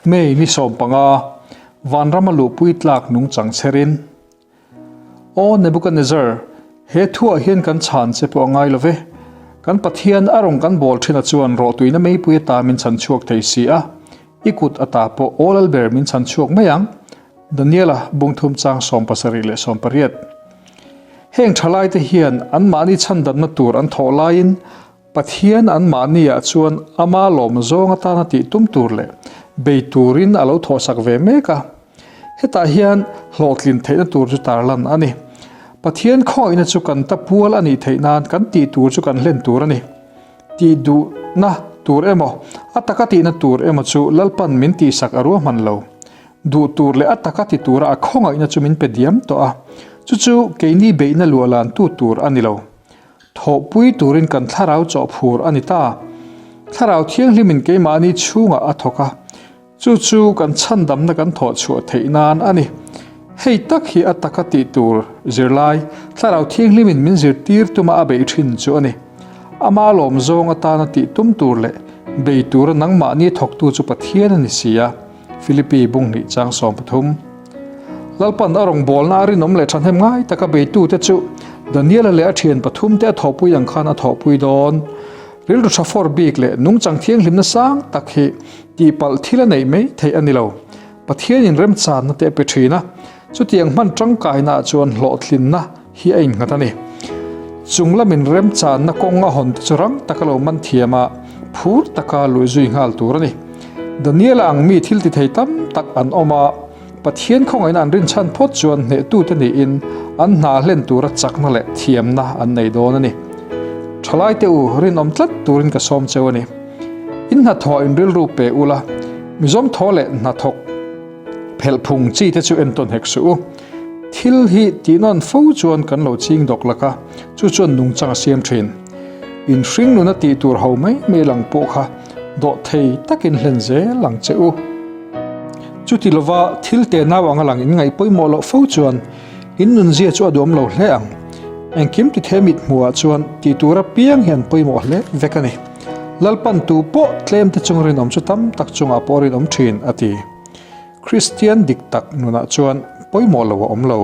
May ni 15, Vanrama luhpui tlak nungchang chherin. Aw Nebuchadnezzar, he thuah hian kan chhan che pawh a ngai lo ve. Kan Pathian a rawn kan bawl thin a chuan rawhtuina meipui ata min chhan chhuak thei si a, i kut ata pawh aw lalber min chhan chhuak mai ang. Daniela bungthum chang 78. Heng thalaite hian anmahni chhandamna tur an thawh laiin Pathian anmahniah chuan ama lawm zawng atana tih tum tur leh bei turin a lo thawhsak ve mek a. Hetah hian hlawhtlin theihna tur chu tarlan a ni. Pathian khawihna chu kan ta pual a nih theih nan kan tih tur chu kan hlen tur a ni. Tih duhna tur emaw, a taka tihna tur emaw chu Lalpan min tihsak a ruahman lo. Duh tur leh a taka ti tura a khawngaihna chu min pe diam tawh a, chu chu keini beihna luahlantu tur a ni lo. Thawhpui turin kan thlarau chawhphur a ni ta. Thlarau Thianghlimin keimahni chhungah a thawk a, chu chu kan chhandamna kan thawh chhuah theih nan a ni. Hei tak hi a taka tih tur zirlai Thlarau Thianghlimin min zirtir tuma a beih thin chu a ni. Ama lawm zawng atana tih tum tur leh bei tura nangmahni thawktu chu Pathian a ni si a. Philippi bunghnih chang 13. Lalpan a rawngbawlna a rinawm leh thahnem ngai taka beitute chu Daniela leh a thian pathumte a thawhpui ang khan a thawhpui dawn. Rilru tha fawr bik leh nungchang thianghlimna sang tak hi tihpalh thil a neih mai theih a ni lo. Pathianin remchanna te a pe thin a, chutiang hman tangkainaah chuan hlawhtlinna hi a innghat a ni. Chung lamin remchanna kawng a hawn te chu rang taka lo man thiam a, phur taka luih zui nghal tur a ni. Daniela ang mi thil ti thei tam tak an awm a, Pathian khawngaihna an rinchhan phawt chuan hnehtute niin an hna hlen tura chakna leh thiamna an nei dawn a ni. Thalaite u, rinawm tlat turin ka sawm cheu a ni. In hnathawh in rilru pe ula, mizawm thaw leh hnathawk phelh phung chi te chu entawn hek suh u. Thil hi tihnawn fo chuan kan lo ching dawk lak a, chu chuan nungchang a siam thin. In hring nuna tih tur ho mai mai lang pawh kha dawh thei takin hlen zel ang che u. Chuti lova thil te nau anga lang in ngaih pawimawh loh fo chuan in nunzia chu a duam lo hle ang. Engkim ti the mit hmuhah chuan tih tur apiang hian pawimawh hle vek a ni. Lalpan tu pawh tlem te chung rinawm chu tam tak chungah pawh rinawm thin a ti. Kristian dik tak nunah chuan pawimawh lo a awm lo.